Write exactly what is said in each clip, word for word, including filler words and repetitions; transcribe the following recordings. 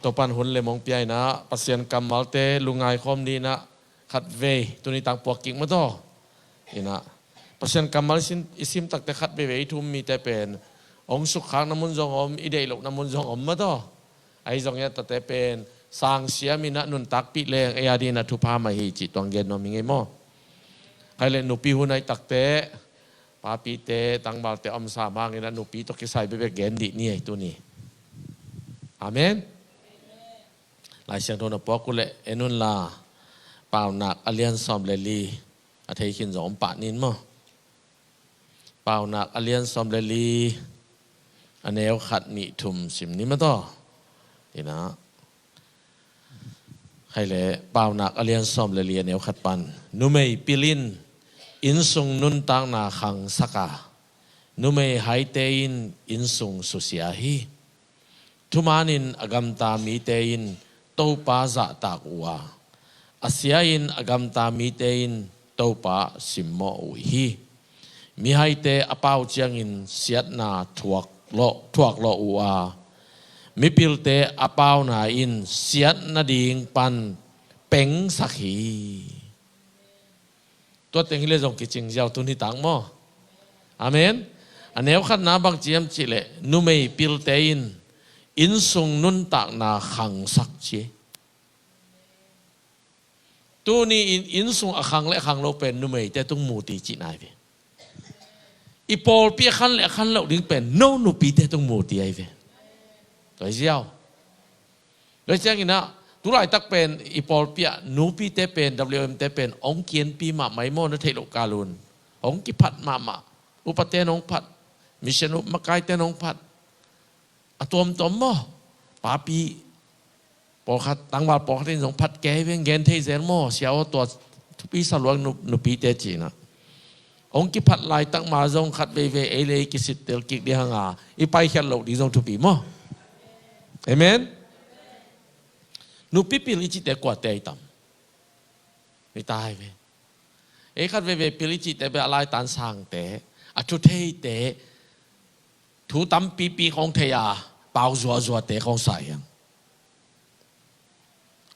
Topan hun le mong pia inah Pasian kammalte lungngai khawm ni inah khatvei tuni tang puak kik maw taw. Inah Pasian kammal i sim, i sim takte khatvei i thum mite pen hong sukkhakna mun zong om, i deih lohna mun zong om maw taw. Ahi zong inah tate pen sangsiam inah nuntakpih leng ei a ding inah thupha mah hi cih tuang gen nuam hi ngei maw. Khai le nupi hun ahi takte papite tangvalte om sam hang inah nupi tawh kisai bekbek gen dih ni ei tuni. Amen. Lai Siangtho na puak uh leh en unla, Paunak a lian sawm le li a thei khin zong om pah nin maw. Paunak a lian sawm le li a neu khat nih thum sim ni maw taw. Inah khai le Paunak a lian sawm le li a neu khat pan, numei pil in innsung nuntakna khangsak a, numei haite in innsung susia hi. Thumanin a gamta mite in Topa zahtak uh a, a sia-in a gamta mite in Topa simmawh uh hi. Mihaite a pau ciangin siatna thuak lawh, thuak lawh uh a, mipilte a pauna in siatna ding pan pengsak hi. Tua teng hi le zong kicing ziau tun hi tang maw. Amen. A neu khatna bang ci hiam cih leh numei pilte in innsung nuntakna khangsak ci. Tuni in innsung a khang le a khang lo pen numeite tung mu ti cihna hi ve. I pawlpi a khan le a khan loh ding pen no nupite tung mu ti ahi ve. Tua hi ziau. Tua ciangin ah, tulaitak pen i pawlpi ah nupite pen, W M te pen hong kianpi mahmah hi maw, na theih loh kalun hong kiphat mahmah. Upate hong phat, mission up makaite hong phat. A tuamtuam maw? Papi pawlkhat, tangval pawlkhat in zong phat kei veng, gen thei zel maw? Sia aw, tua thupi sa luang nu-, nupite cihna. Hong kiphat laitak ma zong khat veivei ei le ei kisittel kik ding hanga, i paikhiat loh ding zong thupi maw? Amen. Nupi pil i cihte kuate i tam? I tai ve. Ei khat veivei pil i cihte bia a laitan sangte, a thutheite, thu tampipi khong thei a, pau zuazuate khong sa hiang.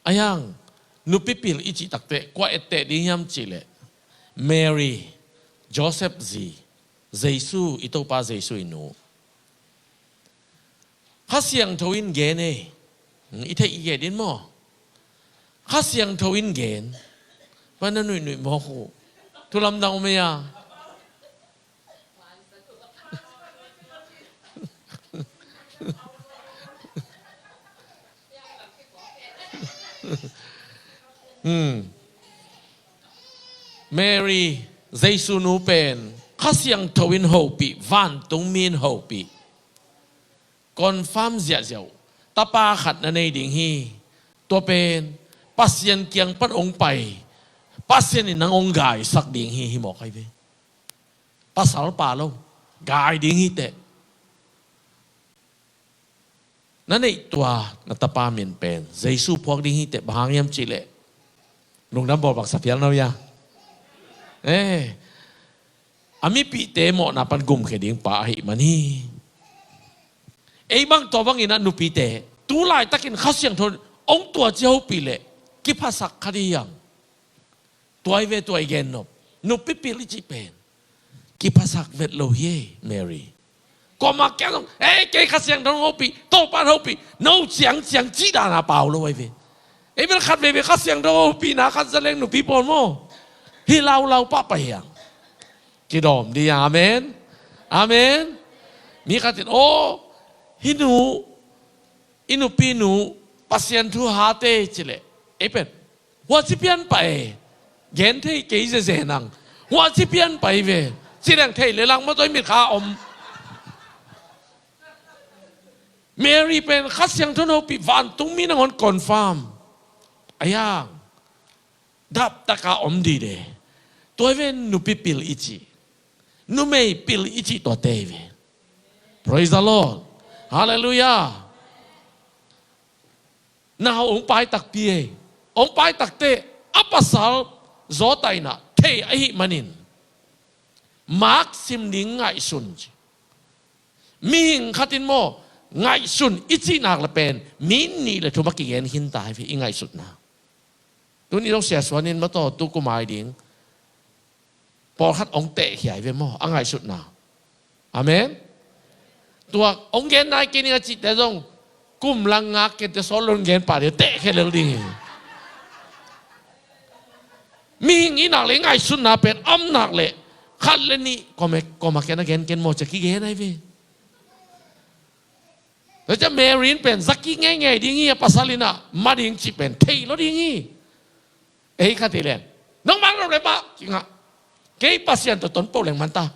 A hiang, nupi pil i cih takte kua etteh ding hiam cih leh Mary, Joseph zi, Jesu, i Topa Jesu i nu. Kha Siangtho in gen ei. I theih i gen in maw? Kha Siangtho in gen. Pai na nuihnuih mawk uh. Thu lamdang om ei a. Hmm. Mary, Jesu nu pen Kha Siangtho in hopih, vantungmi in hopih. Confirm ziahziah uh. Tapa khat na nei ding hi. Tua pen Pasian kiang pan hong pai, Pasian in nang hong gaisak ding hi, hi mawk ahi ve. Pasal pa lo, gai ding hi teh. Na neih tua na tapa min pen Jesu phuak ding hi teh, bang hang hiam cih leh lungdam bawl bangsa phial na uh hia? Eh, a mipihte mawhna pan gumkhia ding pa ahih man hi. Ei bang tua bangin ah nupite tu laitakin Kha Siangtho in hong tua ci hopih leh kiphasak kha ding hiang. Tua hi ve, tua i gen nop. Nupi pil i cih pen kiphasak vet lo hi ei, Mary. Kuamah kiang zong, "Ei, kei Kha Siangtho in hopih, Topa in hopih, no ciangciang," cih dana pau lo ahi ve. Ei bel khat veivei Kha Siangtho hopihna khat za leng nupi pawl maw, hi laulau pahpah hiang. Kidawm dih, amen. Amen. Mi khat in, "Aw, hih nu, i nupi nu Pasian thu hat ei," ci leh, ei pen, "Hua ci pian pah e. Gen thei kei zeze nang. Hua ci pian pah hi ve," ci leng thei le lang maw, tua i mitkha om. Mary pen Kha Siangtho in hopih, vantungmi nangawn confirm. A hiang, daptaka om dide. Tua hi ve nupi pil i cih. Numei pil i cih tuate hi ve. Praise the Lord. Hallelujah. Nau hong pai takpi ei. Hong pai takte a pasal zawtaina thei ahih manin, Mark sim ding ngaihsun ci. Mihing khat in maw, Ngaihsun i cih nak le pen mi nih le thum a kigen khin ta hi ve, i ngaihsutna. Tuni dong Sia Suan in mataw tu kum ai ding pawlkhat hong tehkhia hi ve maw, a ngaihsutna. Amen. Tua hong gen nai kei ning a cihte zong kum lang ngak kei te sawl lo in gen pah ding, tehkhia lel ding hi. Mihing i nak le i ngaihsutna pen om nak le khat le nih koma, koma ken a gen ken maw ci a kigen ai ve. Tua ciang Mary in pen zaki ngeingei ding hi, a pasal in ah ma ding cih pen thei lo ding hi. Ei khat hi leng, nang mang lo le mah ci ngah. Kei Pasian tawh tonpo leng man ta.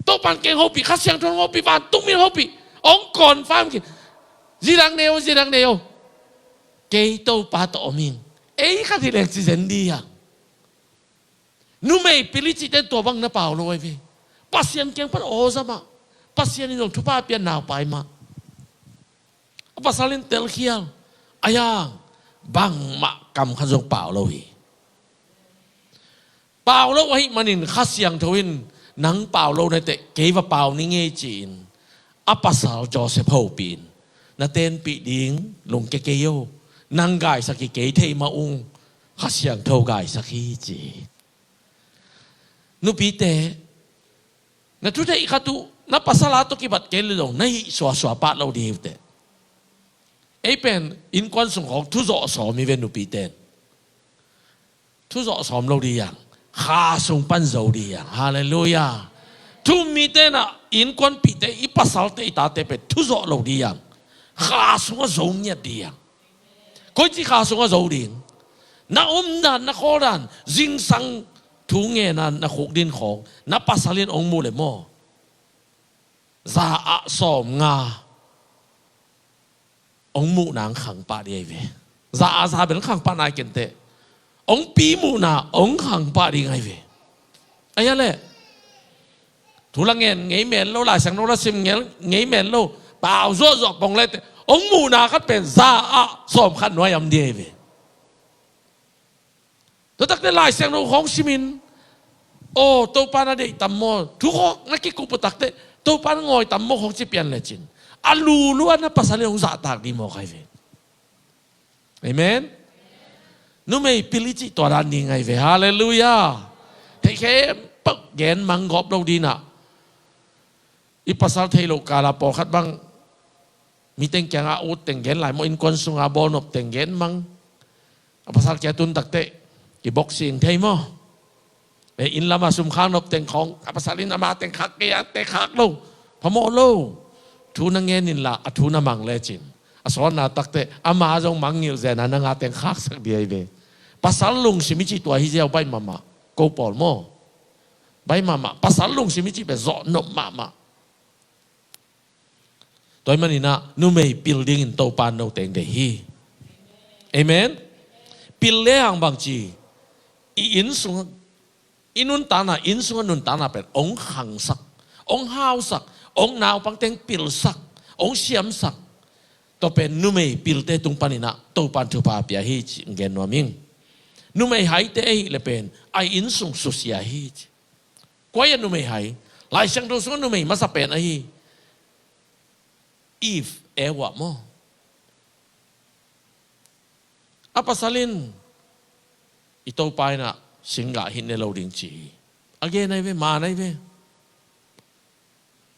Topan keng hopih, Kha Siangtho hopih, vantung min hopih, hong confirm khin. Zidang nei o, zidang nei o. Kei Topa tawh om ing. Ei khat hi leng ci zen ding a. Numei pil i cihte tua bang na pau lo ai ve. Pasian kiang pan aw za mah. Pasian in zong thupha pia naupai mah. A pasal in telkhial. Ayang, bangmah kam khat zong pau lo hi. Pau lo ahih manin Kha Siangtho in nang pau lo na teh kei va pau ning ei ci-in a pasal Joseph hopih in, na tenpih ding lungke kei o. Nang gaisak hi kei thei mah ung, Kha Siangtho gaisak hi ci. Nupite, na thutheih khat uh na pasal a tawh kibat kei le zong na hih suasua pah lo ding hi uh teh. Ei pen innkuan sung khawng thuzawh sawm hi ve, nupite in thuzawh sawm lo ding hi hang, kha sung pan zo ding hi hang. Halleluiah. Thu-um mite in ah innkuanpihte, i pasalte, i tate pen thuzawh lo ding hi hang, kha sungah zo ngiat ding hi hang. Koici kha sungah zo ding? Na omdan, na khawldan, zingsang thu ngen a na khukdin khawng na pasal in hong muh le maw, za ah sawmnga hong muhna hong khang pah ding ahi ve. Za ah za bel hong khang pah nai kei inteh. Hong pi muhna hong khang pah ding ahi ve. Ahi a leh, thu la ngen ngei men lo, Lai Siangtho la sim ngel ngei men lo, pau zuahzuah pong le teh hong muhna khat pen za ah sawmkhat nuai om ding ahi ve. Tua takteh Lai Siangtho khawng simin, aw, Topa na deih tam maw, thu khawng na kikup uh takteh Topa na ngawi tam maw khawng ci pian lecin, a lulu a na pasal in hong zahtak ding mawk ahi ve. Amen. Numei pil i cih tua dan ding ahi ve. Halleluiah. Theih khempeuh gen mang gawp lo ding ah, i pasal thei loh kala pawlkhat bang mi teng kiangah ut teng gen lai maw, innkuan sunga bawlnop teng gen mang. A pasal kia tun takteh kiboxing thei maw. E, inn lama sum khak nop teng khawng a pasal in ama teng khak kei a, teh khak lo, phamawh lo. Thu na ngen inla a thu na mang lecin, a sawtna takteh ama zong mangngilh zen a, nang a teng khaksak ding ahi ve. Pasal lungsim i cih tua hi ziau, baih mahmah. Ko pawl maw, baih mahmah. Pasal lungsim i cih pen zawh nop mahmah. Tua ahih manin ah numei pil dingin Topa in note hong deih hi. Amen. Pil le hang bangci, i inn sung, i nuntakna, inn sungah nuntakna pen hong khangsak, hong hausak, hong naupang teng pilsak, hong siamsak. Tua pen numei pilte tung panin ah Topa in thupha pia hi ci hong gen nuam ing. Numei haite ahih leh pen a inn sung susia hi ci. Kua hi a numei hai? Lai Siangtho sungah numei masa pen ahi Eve, Eva maw. A pasal in, i Topa in ah singgah hih ne lo ding ci hi. A gen ahi ve, man ahi ve.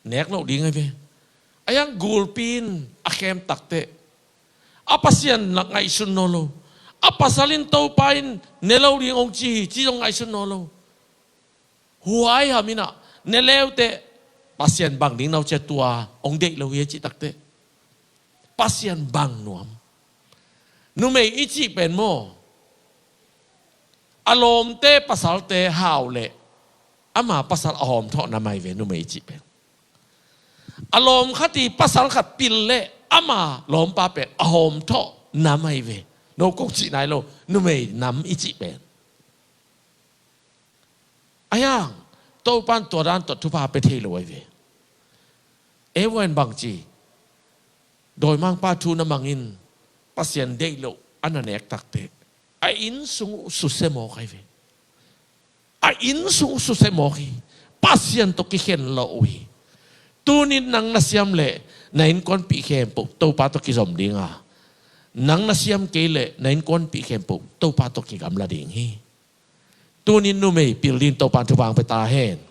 Nek loh ding ahi ve. A yang gulpi in a khem takteh, a Pasian nak ngaihsun nawn lo. A pasal in Topa in ne lo ding hong ci hi ci zong ngaihsun nawn lo. Huaiham in ah ne leuteh Pasian bang ding na uh ci a, tua hong deih lo hi a cih takteh Pasian bang nuam. Numei i cih pen maw, a lawmte pasalte hau leh ama pasal a hawmthawh nam ahi ve, numei i cih pen. A lawm khat i pasal khat pil leh ama lawmpa pen a hawmthawh nam ahi ve. No kong cih nai lo, numei nam i cih pen. A yang, Topa in tua dan tawh thupha pia thei lo ahi ve. Eva in bangci, dawimangpa thu na mangin Pasian deih loh a na nek takteh, a inn sung uh susia mawk ahi ve. A inn sung uh susia mawk hi. Pasian tawh kikhen lo uh hi. Tunin nang na siam leh na innkuanpih khempeuh Topa tawh kizom ding a, nang na siam kei leh na innkuanpih khempeuh Topa tawh kigamla ding hi. Tunin numei pil ding Topan thupha hong pia ta hen.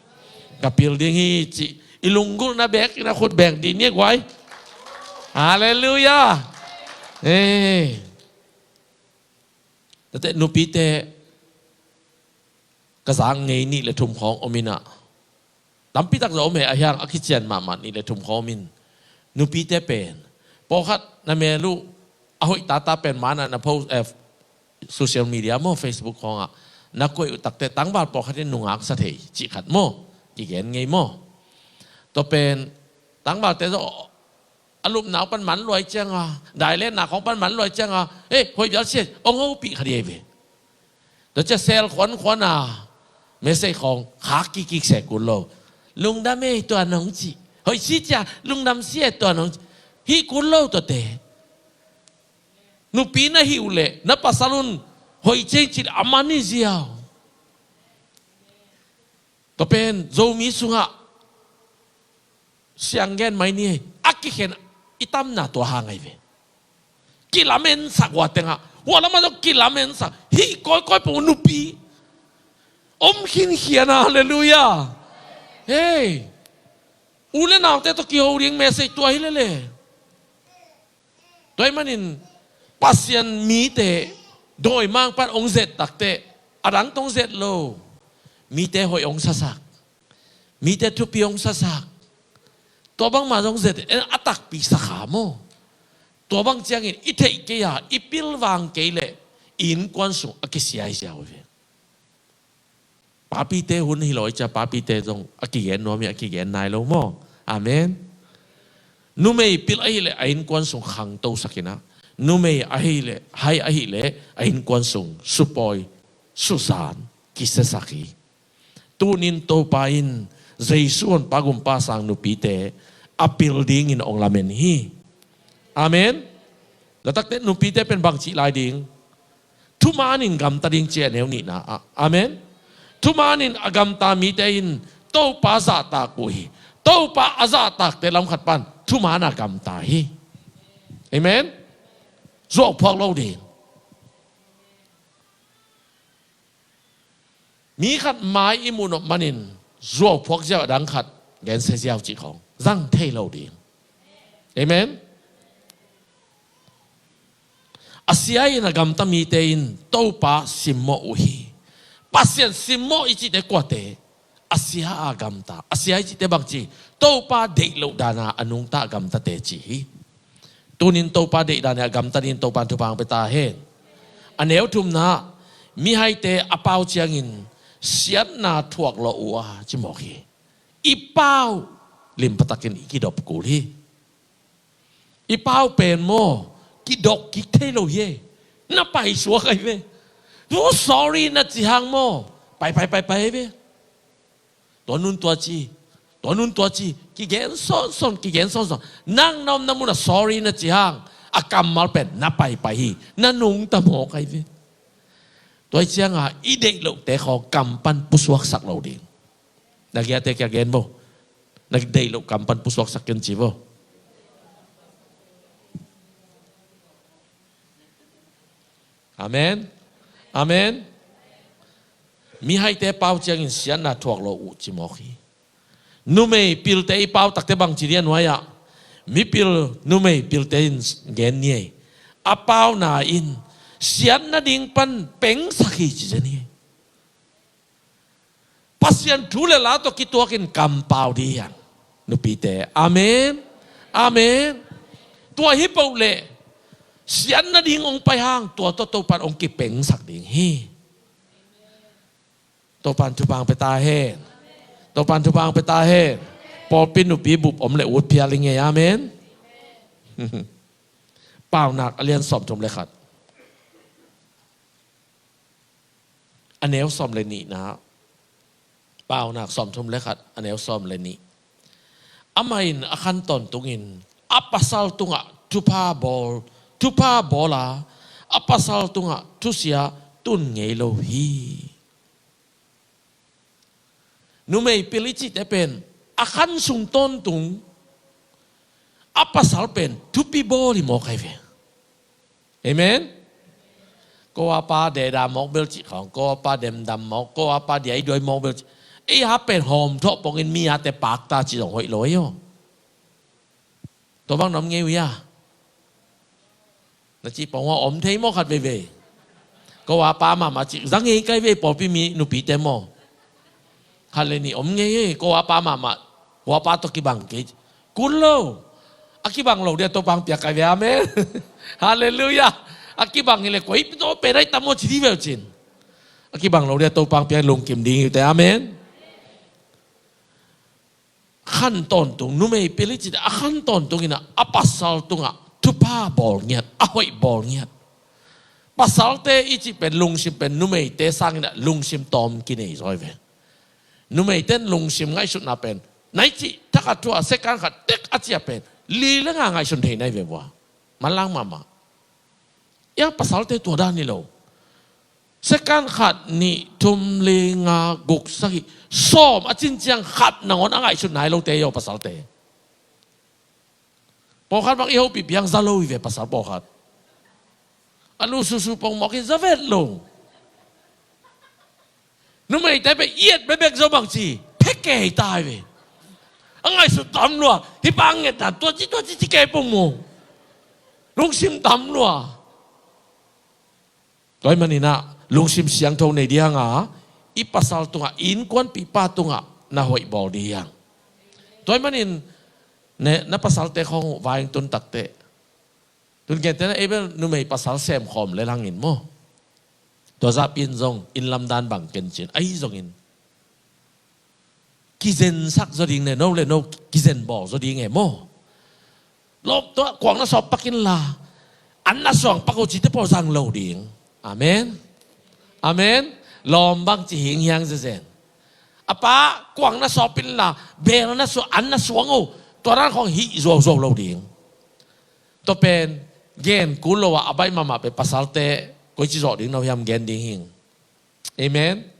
Ka pil ding hi cih i lunggulhna beek in a khut beng ding ni guai. Halleluiah. Hey. Tate nupite ka zak ngei nih le thum khawng om in ah, tampi tak zong om hi a, hiang a kician mahmah nih le thum khawng om in, nupite pen pawlkhat na mel uh a hoih tata pen man ah na post, eh, social media maw, Facebook khawngah na koih uh takteh tangval pawlkhat in nungak sa thei cih khat maw, kigen ngei maw? Tua pen tangvalte zong a lupna uh pan man luai cianga, dailenna khawng pan man luai cianga, eh, hoih bial sia, ong hopih kha dih ei ve. Tua cia sel khuankhuan a message khawng khak kikkik se kul lo. Lungdam ei tua nong cih. Hoih si cia lungdam si ei tua nong cih. Hih kul lo tuate. Nupi na hih uh leh na pasal un hoih ciang cih a man hi ziau. Tua pen Zomi sungah siang gen mai ni ei, a kikhen i tamna tua hang ahi ve. Kilamensak hua tengah, hua lamah zong kilamensak. Hih kawikawi pong nupi om khinkhian a, halleluiah. Hei, u le naute tawh kiho ding message tua hi lele. Tua ahih manin Pasian mite dawimangpa'n hong zet takteh a dang tawh hong zet lo. Mite hoih hong sasak, mite thupi hong sasak, tua bangmah zong zet, eh, a takpi sakha maw? Tua bang ciangin i theih kei a, i pilvang kei leh i innkuan sung a kisia hi ziau hi ve. Papite hun hi lo i cia, papite zong a kigen nuam hi, a kigen nai lo maw? Amen. Numei pil ahileh a innkuan sung khangtosak in ah, numei ahileh, hai ahileh a innkuan sung supawi, suzan, kisiasak hi. Tunin Topa in Jesu honpa gumpa sang nupite a pil dingin hong lamen hi. Amen. Latakte nupite pen bangcih lai ding? Thumanin gamta ding ci a neu nihna ah. Amen. Thumanin a gamta mite in Topa zahtak uh hi. Topa a zahtakte lamkhat pan thuman a gamta hi. Amen. Zuau phuak lo ding. Mi khat mai i muhnop manin zuau phuak ziau a dang khat gensia ziau cih khawng zang thei lo ding. Amen. A sia in a gamta mite in Topa simmawh uh hi. Pasian simmawh i cihte kuate? A sia a gamta. A sia i cihte bangci? Topa deih loh dana a nungta a gamtate ci hi. Tunin Topa deih dana a gamta dingin Topan thupha hong pia ta hen. A neu thumna, mihaite a pau ciangin siatna thuak lawh uh a ci mawk hi. I pau limpatakin i kidop kul hi. I pau pen maw, kidok kik thei lo hi. Na paisuak ahi ve. Tu sorry na ci hang maw, pai pai pai pai ahi ve. Tua nun tua ci, tua nun tua ci, kigen sawnsawn, kigen sawnsawn. Nang na omna munah sorry na ci hang, a kammal pen na paipai hi, na nungta mawk ahi ve. Tua hi cianga i deih lohte khawng kam pan pusuaksak lo ding. Na giate kia gen bo. Na deih loh kam pan pusuaksak ken ci bo. Amen. Amen. Mihaite pau ciangin siatna thuak lo uh ci mawk hi. Numei pilte i pau takte bangci dia nuai-ah mipil, numei pilte in gen ni ei. A pauna in siat nading pan pengsak hi ci zen hi. Pasian thu le la tawh kituakin kampau ding hi hang. Nupite. Amen. Amen. Tua hi peuh leh siat nading hong pai hang, tua tawh Topan hong kipengsak ding hi. Topan thupha hong pia ta hen. Topan thupha hong pia ta hen. Pawlpi nupi bup om le ut phial i ngei, amen. Paunak a lian sawmthum le khat, a neu sawm le nihna. Paunak sawmthum le khat, a neu sawm le nih. Amah in a khan tawntungin a pasal tungah thupha bawl, thupha bawl a, a pasal tungah thusia tun ngei lo hi. Numei pil i cihte pen a khan sung tawntung, A pasal pen thupi bawl hi mawk ahi ve. Amen. Ko a pa deda mawk bel cih khawng, ko a pa demdam mawk, ko a pa diaiduai mawk bel cih. Ei a pen hawm thawh pongin mi a te pakta cih zong hoih lo ei aw. Tua bang na om ngei uh hia? Na cih pong a om thei maw khat veivei? Ko a pa mahmah cih za ngei kai vei pawlpi mi nupite maw? Khat le nih om ngei ei, ko a pa mahmah, ko a pa tawh kibang kei. Kun lo. A kibang lo dia Topa hong piak kai ve, amen. Halleluiah. A kibang hi le koi tawh pen ai tam maw ci dih ve uh cin. A kibang lo dia Topa hong piak lungkim ding hi uh teh, amen. Khan tawntung, numei pil i cih teh a khan tawntung in ah a pasal tungah thupha bawl ngiat, a hoih bawl ngiat. Pasalte i cih pen lungsim pen numeite sangin ah lungsim tawm kinei zaw hi ve. Numeite in lungsim ngaihsutna pen nai cih thak a thu a second khat tek a cih a pen li le nga ngaihsun thei nai ve vua. Manlang mahmah. Ia pasalte tua dan hi lo. Second khat, nih, thum, li, nga, guk, sagih, sawm a cin ciang khat nangawn a ngaihsut nai lote hi aw pasalte. Pawlkhat bang i hopih piang za lo hi ve pasal pawlkhat. A lu susu pongmawk in za vet lo. Numeite pen i et bekbek zo bang ci, phekei ta hi ve. A ngaihsut tam lua, hih pa nget dan, tua ci, tua ci, ci kei pong mu. Lungsim tam lua. Tua ahih manin ah, lungsim siangtho nei ding a, i pasal tungah, i innkuanpihpa tungah, na hoih bawl ding. Tua ahih manin, ne, na pasalte khawng uh vai hong tun takteh. Tun gentehna ei bel numei pasal semkhawm le langin maw. Tua zahpi in zong, inn lamdan bang ken cin, ahi zongin. Kizensak zaw ding ne, no le no kizen bawl zaw ding e maw. Lawp tua kuang na sawp pak inla, an na suang pak uh cite pawl zang lo ding. Amen. Amen. Lawm bang ci hing hiang zezen. A pa kuang na sawp inla, bel na suang, an na suang uh, tua dan khawng hih zuauzuau lo ding. Tua pen gen kul lo a, a baih mahmah pen pasalte koici zawh ding no hiam gen ding hing. Amen.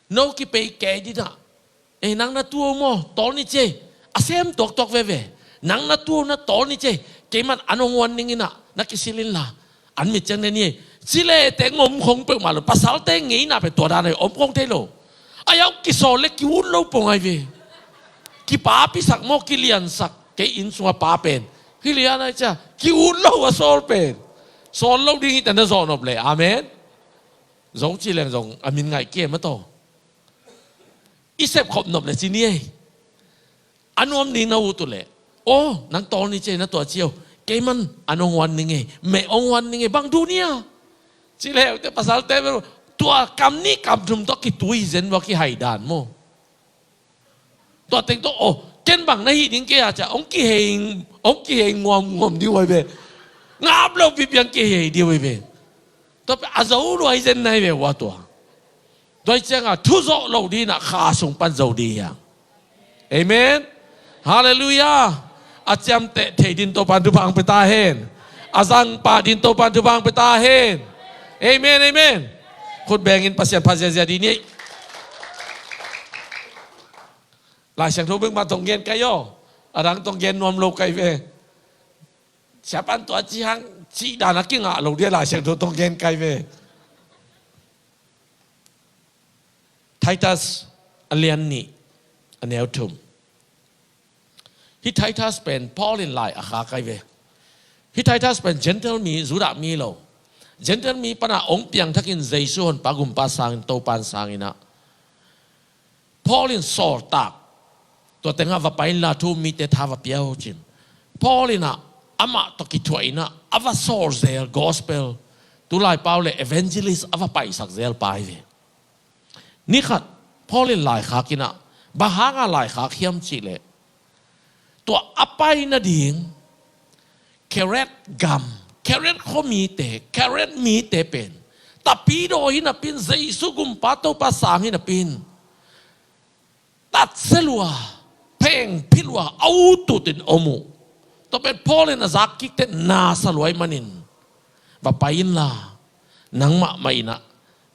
No kipei kei dih dah. Ei, nang na tu uh maw, tawl ni cei. A sem tuaktuak veve. Nang na tu uh na tawl ni cei. Keiman an hong huan ning inah na kisil inla, an mit ciang ne ni ei. Cilete ngom khong peuhmah lo, pasalte ngeina pen tua dan ahi, om khong thei lo. A yau kisawl le ki-ut lo pong ahi ve. Kipapisak maw, kiliansak. Kei inn sunga pa pen kilian ahi cia, ki-ut lo a sawl pen. Sawl lo ding hi ta na zawh nop le. Amen. Zo ci leng zong a min ngaih kiem a taw. I sepkhop nop le ci ni ei. A nuam ding na ut uh leh, aw, nang tawl ni cei na tua ci aw. Keiman an hong huan ning ei, meh hong huan ning ei, bang duh ni a. Ci leh te pasalte bel tua kam nih kam thum tawh kitui zen vua kihai dan maw. Tua teng tawh, aw, ken bang na hih ding kei a cia, hong kihei, hong kihei nguamnguam dih uh ahi ve. Ngap lo pipiang kihei dih uh ahi ve. Tua pen a zo lua hi zen nai ve ua tua. Tua hi cianga thu zawh lo dinah kha sung pan zo dih hiang. Amen. Halleluiah. A ciamteh thei din Topan thupha ang pia ta hen. A zangpah din Topan thupha ang pia ta hen. Amen, amen. Khut bengin Pasian phat ziazia dih ni. Lai Siangtho bek mah tong gen kai aw. A dang tong gen nuam lo kai ve. Siapan tua ci hang cih dan a kingah lo dia Lai Siangtho tong gen kai ve. Titus a lian nih, a neu thum. Hih Titus pen Paul in lai a khak ahi ve. Hih Titus pen Gentile mi, Judah mi lo. Gentile mi pana ong piangthakin Jesu honpa gumpa sangin Topan sanginah Paul in sawltak. Tua tengah va pai inla thu mite tha va pia uh cin. Paul inah amah tawh kithuah inah a va sawl zel gospel. Tulai pau le evangelist a va paihsak zel pa hi ve. Nikhat Paul in laikhak inah, bang hanga laikhak hiam cihleh, tua a pai nading Kereth gam, Kereth khuamite, Kereth mite pen tapidaw hi napin, Jesu gumpa Topa sang hi napin, tatsia lua, phengphit lua, a ututin om uh. Tua pen Paul in a zak kikte nasa luai manin, va pai inla, nangmah mah inah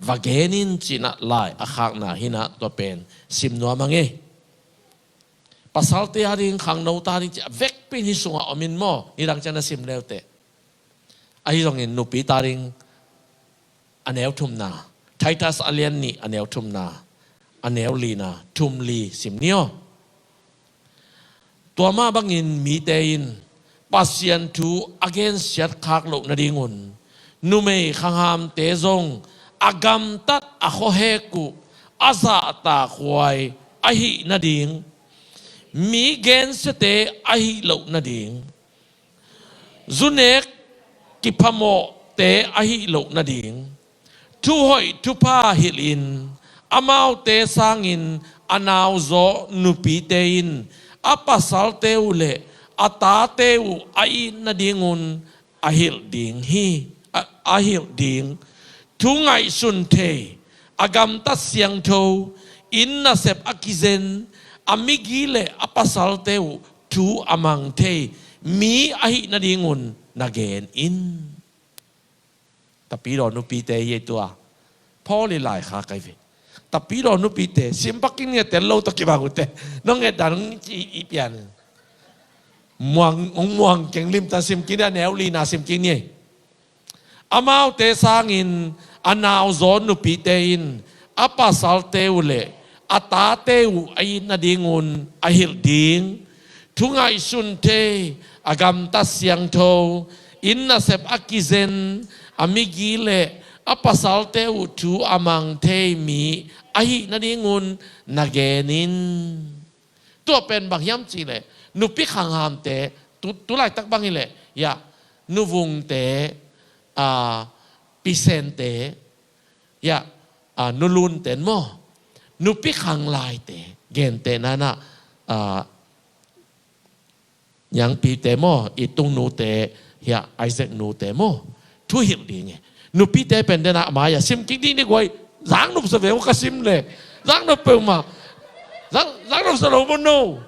va gen in cinah lai a khakna hinah tua pen sim nuam a ngei. Pasalte a ding, khangnote a ding ci a vekpi in hih sungah om in maw, nidang ciang na sim leuteh. Ahi zongin nupite a ding a neu thumna, Titus a lian nih a neu thumna, a neu lina, thum li sim ni aw. Tua mah bangin mite in Pasian thu a gensiat khak loh nadingun, numei khanghamte zong a gamtat, a khuahek uh, a zahtakhuai ahih nading, mi gensiate ahih loh nading, zunek kiphamawhte ahih loh nading, thuhoih thupha hilhin, amaute sangin a nauzaw nupite in a pasalte uh le a tate uh a it nadingun a hilh ding hi, a, a hilh ding. Thu ngaihsun thei, a gamtat siangtho, inn nasep a kizen, a migi le a pasalte uh thu a mang thei mi ahih nadingun na gen in. Tapidaw nupite hi ei tua. Paul i laikhak ahi ve. Tapidaw nupite, sim pak kik ni a, tel lo tawh kibang uh teh. Nong et dan hong ci i pian. Muang, hong muang keng lim ta, sim kik ni a, neu lina sim kik ni ei. Amaute sangin a nauzaw nupite in a pasalte uh le a tate uh a it nadingun a hilh ding. Thu ngaihsun thei, a gamtat siangtho, inn nasep a kizen, a migi le a pasalte uh thu a mang thei mi ahih nadingun na gen in. Tua pen bang hiam cih leh, nupi khanghamte, tu, tu laitak bang hi leh, ya, nuvungte, a, pisente, ya, a, nulunte maw, nupi khanglaite, gente nana, a, Nyangpite maw, i tungnute, hia, Isaac nute maw, thuhilh ding e. Nupite pen dena a mai-ah sim kik ding ni guai, zang nopsa ve maw ka sim le. Zang nop peuhmah. Zang, zang nopsa lo maw no.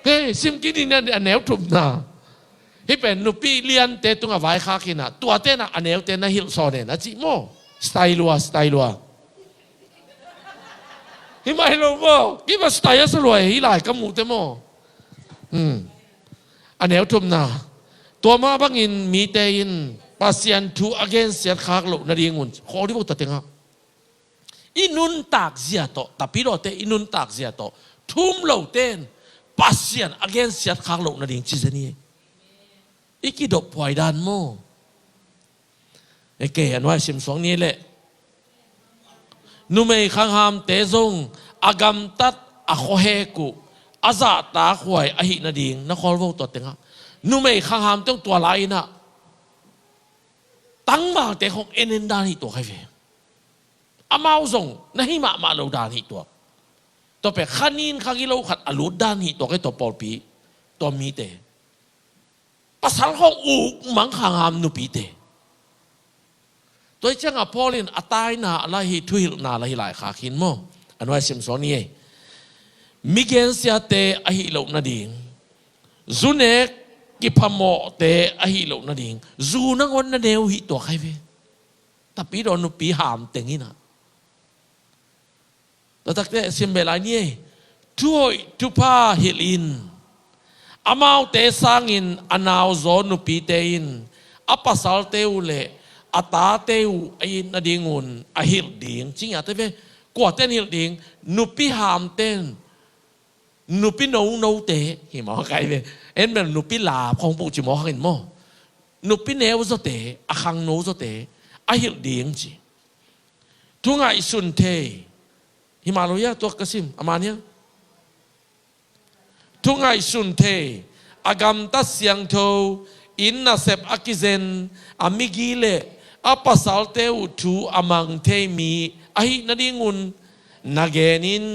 Hei, sim kik ding ni a neu thumna. Hih pen nupi liante tungah vaikhak hi na, tuate na a neute na hilh sawn e na cih maw. Style lua, style lua. Hih mai lo maw. Hih bang style a sa lua e, hih lai ka muhte maw. Hmm. A neu thumna. Tua mah bangin mite in Pasian thu a gensiat khak loh nadingun, khawl dih vo ta tengah, i nuntak zia tawh, tapidawte i nuntak zia tawh, thum lote in Pasian a gensiat khak loh nading ci zen hi. I kidop phuai dan maw. E kei a nuai sim suak ni leh. Numei khanghamte zong a gamtat, a khuahek uh, a zahtakhuai ahih nading, na khawl vo tua tengah. Numei khanghamte zong tua lai-in ah tangvalte khong en en dan hi tua khai ve. Amau zong na hi mahmah lo dan hi tua. Tua pek kha nin kha gilo khat a lut dan hi tua khai tua pawlpi, tua mite. Pasal khong uk mang khangham nupite. Tua hi ciangah Paul in a taina a la hi, thuhilhna la hi laikhak hi maw. A nuai sim suak ni ei. Mi gensiate ahih loh nading, zu nek kiphamawhte ahih loh nading, zu nangawn na neu hi tua khai ve. Tapidaw nupi ham teng in ah. Tua takte sim beh lai ni ei. Thuhoih thupha hilh in, amaute sangin a nauzaw nupite in a pasalte uh le a tate uh a it nadingun a hilh ding. Ci ngiate ve, kuate in hilh ding, nupi hamte in, nupi nonote, hi mawk ai ve. En bel nupi lap khong puh ci mawk hangin maw. Nupi neu zawte, a khangno zawte a hilh ding ci. Thu ngaihsun thei. Hi mah lo hia, tua ka sim a man hia. Thu ngaihsun thei, a gamtat siangtho, inn nasep a kizen, a migi le a pasalte uh thu a mang thei mi ahih nadingun na gen in.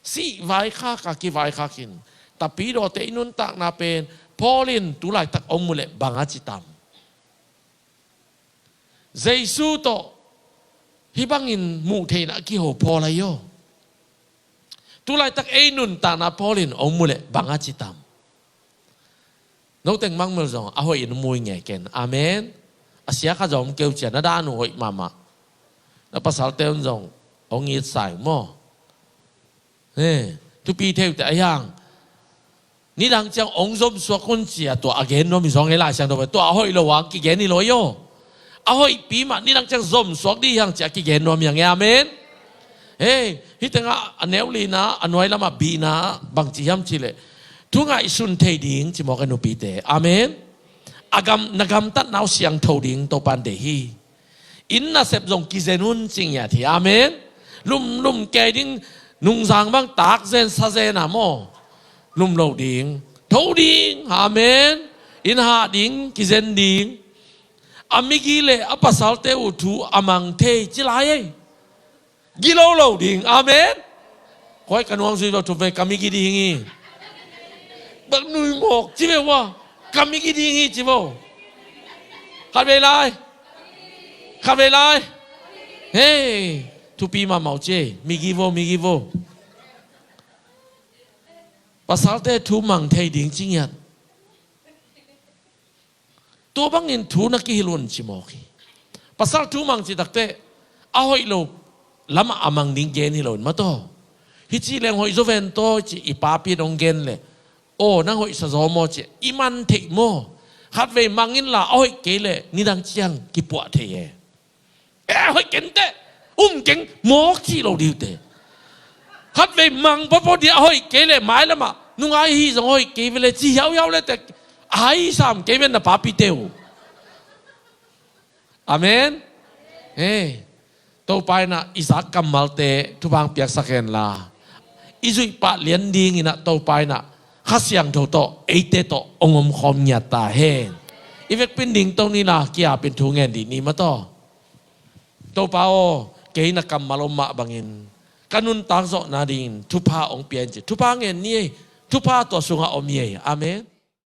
Sih vaikhak a kivaikhak in, tapidawte i nuntakna pen Paul in tu laitak om uh leh bang a ci tam? Jesu tawh hih bangin muh theihna a kiho Paul ahi aw. Tu laitak ei nuntakna Paul in om uh leh bang a ci tam? Noteng mangmel zong a hoih in mu i ngei ken. Amen. A sia kha zong om keu cia, na dan uh hoih mahmah. Na pasalte un zong hong it sai maw. He, Thupi thei uh teh ahi hang. Nidang ciang ong zomsuak un ci-a tua a gen nuam hi zaw ngei Lai Siangtho pen. Tua a hoih lo hang kigen hi lo hi aw. A hoihpi mah nidang ciang zomsuak ding hi hang ci-a kigen nuam hi hang e, amen. Hei, hih tengah a neu lina, a nuai lamah bina, bangci hiam cih leh, thu ngaihsun thei ding ci mawk e nupite. Amen. A gam, na gamtatna uh siangtho ding Topa'n deih hi. Inn nasep zong kizen un ci ngiat hi. Amen. Lumlum kei ding, nungzang bang tak zen sa zen a maw. Lum lo ding. Tho ding. Amen. Inn hah ding, kizen ding. A migi le a pasalte uh thu a mang thei ci lai ei. Gilo lo ding. Amen. Koi ka nuang zui lo thu ve, ka migi ding hi. Bang nui mawk ci ve ua. Ka migi ding hi ci vo. Khat vei lai. Khat vei lai. Hei, thupi mahmah uh ci ei. Migi vo, migi vo. Pasalte thu mang thei ding ci ngiat. Tua bangin thu na kihilh un ci mawk hi. Pasal thu mang ci takteh a hoih lo lamah a mang ding gen hi lo in maw taw. Hih ci leng hoih zo ven taw ci i papi in hong gen leh, aw, nang hoihsa zaw maw ci i man theih maw. Khatvei mang inla a hoih kei leh nidang ciang kipuah thei e. E, hoih kenteh, um keng, mawk cih lo ding uh teh. Khatvei mang pawpaw ding a hoih kei leh mai lamah nung ai hi zong hoih kei ve leh ci hiauhiau leh teh, ai sam kei ven na papite uh. Amen. Hei, Topa in ah i zak kammalte thupha hong piaksak hen la, i zuih pah lian dingin ah Topa in ah Kha Siangtho tawh eite tawh hong omkhawm ngiat ta hen. I vekpi in dingto ni la, ki-ap in thu ngen dih ni maw taw. Topa aw, kei na kammal om mah bangin ka nuntak zawhna dingin thupha hong pia in ci. Thupha ngen ni ei. Thupha tua sungah om hi ei. Amen.